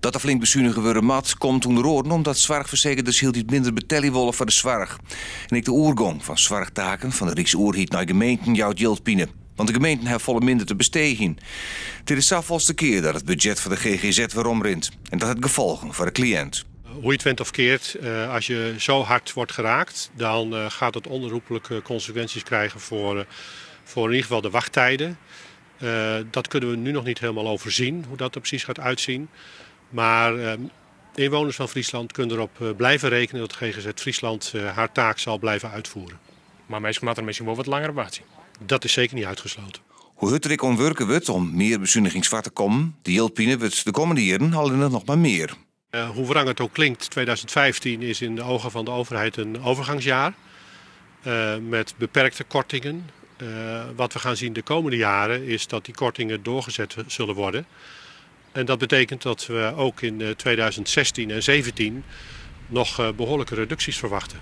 Dat der flink besunige wurde moat, komt ûnder oaren omdat soarchfersekerders hieltyd minder betelje wolle foar de soarch. En ek de oergong fan soarchtaken fan de Ryksoerheid nei gemeenten jout jildpine. Want de gemeenten hawwe folle minder te besteegjen. Dit is safolste kear dat it budzjet foar de GGZ weromrint. En dat hat gefolgen foar de kliïnt. Hoe je het went of keert, als je zo hard wordt geraakt, dan gaat het onherroepelijke consequenties krijgen voor in ieder geval de wachttijden. Dat kunnen we nu nog niet helemaal overzien, hoe dat er precies gaat uitzien. Maar inwoners van Friesland kunnen erop blijven rekenen dat GGZ Friesland haar taak zal blijven uitvoeren. Mar minsken moatte der miskien wol wat langer op wachtsje. Dat is zeker niet uitgesloten. Hoe hurd der ek oan wurke wurdt om mear besunigings foar te kommen, de jildpine wurdt de kommende jierren allinnich noch mar mear. Hoe wrang het ook klinkt, 2015 is in de ogen van de overheid een overgangsjaar. Met beperkte kortingen. Wat we gaan zien de komende jaren is dat die kortingen doorgezet zullen worden. En dat betekent dat we ook in 2016 en 2017 nog behoorlijke reducties verwachten.